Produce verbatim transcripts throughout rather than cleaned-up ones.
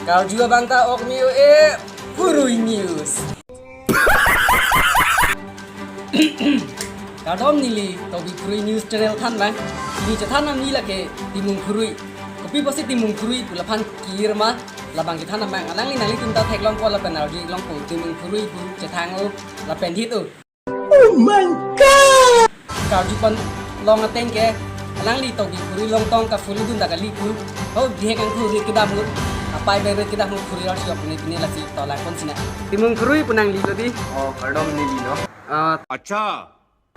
Karju abang ta ok me-o-e, Phurui News. Kardom, neli Tokbi Phurui News channel than abang. Neli chethan nangji lake Timung Phurui. Kopi pusi Timung Phurui pu laphan kir ma, labang kethan abang. Alangli nanglitum ta theklongpo lapen arjulongpo, Timung Phurui pu chethang-o lapen hit-o. Oh my God! Karju pon long ateng ke, alangli Tokbi Phurui longtong kaphuludun ta kali pu. Ho bihek angkhu rit kedam ahut, apai bai rit kedam ahut Phurui arsi ok pine pine lasi to langpon sinang. Timung Phurui pu nangli lo di. Oh, kardom, neli lo. Ah, अच्छा।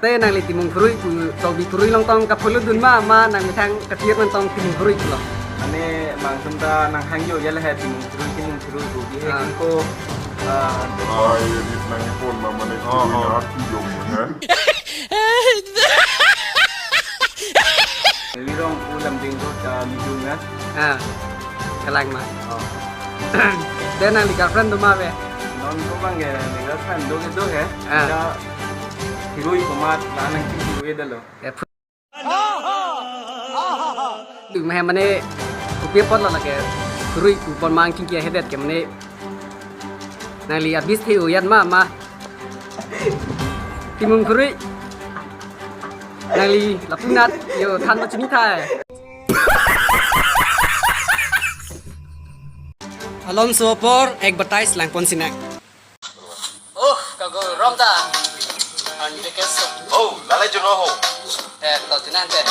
Te nangli Timung Phurui pu, Tokbi Phurui longtong kaphuludun ma, ma nangmethang katir nangtong Timung Phurui pulo? Mane bang atum ta nanghang yo ya le he Timung Phurui, Timung Phurui pu bihek Ah. angkhu, ah, Ai, edit nangji pon ma mane Oh, Phurui oh. na arti jong ya, ha? Neli rong pu lam ding do, ah, mijung na. Ah, kalang ma. Oh. Te nangli girlfriend do ma ave? Non ko bang ke, neli girlfriend do ke do he. Ah. Ya, Phurui komat, la nangkiri-e dalo. Ya, phu- Tu mane, kopi apotlo lake Phurui pu pon ma nangkiri-e hedet ke mane. Nangli abis the-o yan ma, ma. Timung Phurui. Nangli lapu nat yo than ma chini thai. Alonso apor advertise langpon sinang. Oh, kago rom ta. Andi ke so. Oh, lalai juno ho. Eh, to jinan te.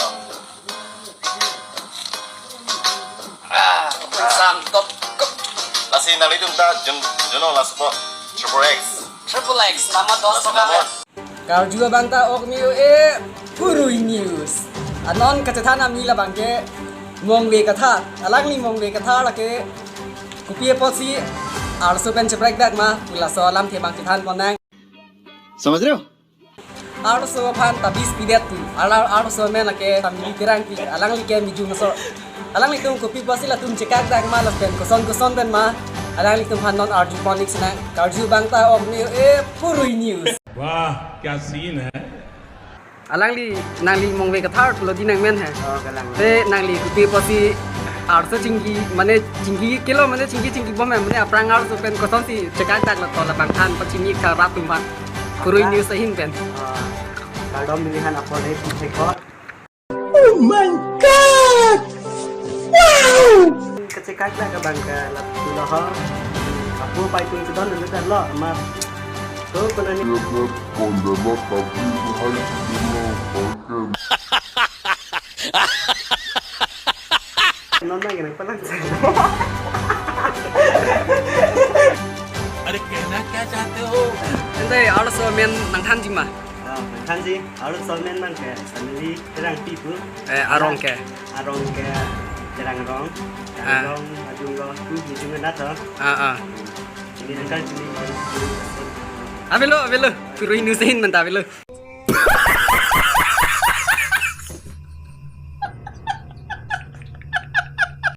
Ah, sam top. Lasi nanglitum ta jun-, juno laso po. Triple X. Triple X, nama dos Lasi nama. Karju abang ta ok me-o-e, Phurui News. Anon kachethan nangji labang ke Mongve Kathar. Alangli Mongve Kathar lake kopi apotsi arloso pen cheprek dak ma, pu laso alamthe abang chethan pon nang. समझ रहे हो? Arloso aphan ta bis pidet tu. Ala arloso amen lake Family Terangpi. Alangli ke mijung so. Alanglitum kopi pusi latum chekak dak ma lapen koson koson pen ma. Alanglitum aphan non arju pon ik sinang. Karju abang ta ok me-o-e, Phurui News. वाह, क्या सीन है। Alangli, nangli Mongve Kathar pulo di nangmen he. Oh, kalang. Te nangli kopi pusi arloso chingki, mane chingki kilo, mane chingki chingki bom he, mane aphrang arloso pen kosonsi chekak dak lo to labang than pachini kha rat atum aphan. Phurui News ahin pen. Ah, kardom, neli han apor le pu thek ko. Oh my God! Wow! Kachekak dak abang ke lapu lo ho. Apu pai tung chedon dulu kan lo, ama. To, kona ni. Dia buat konde lo, tapi itu hari itu lo, pakai. Non na gini palang sa. अरे कहना क्या चाहते हो? Ante arloso amen nangthanji ma? Ah, nangthanji. Arloso amen abang ke Family Terangpi pu. Eh, arong ke? Arong ke Terang Rong. Ah. Terang Rong, Majung Rong, tu mijung na to. Ah, ah. Ini nangkal chini. Avelo, avelo. Phurui News ahin menta avelo.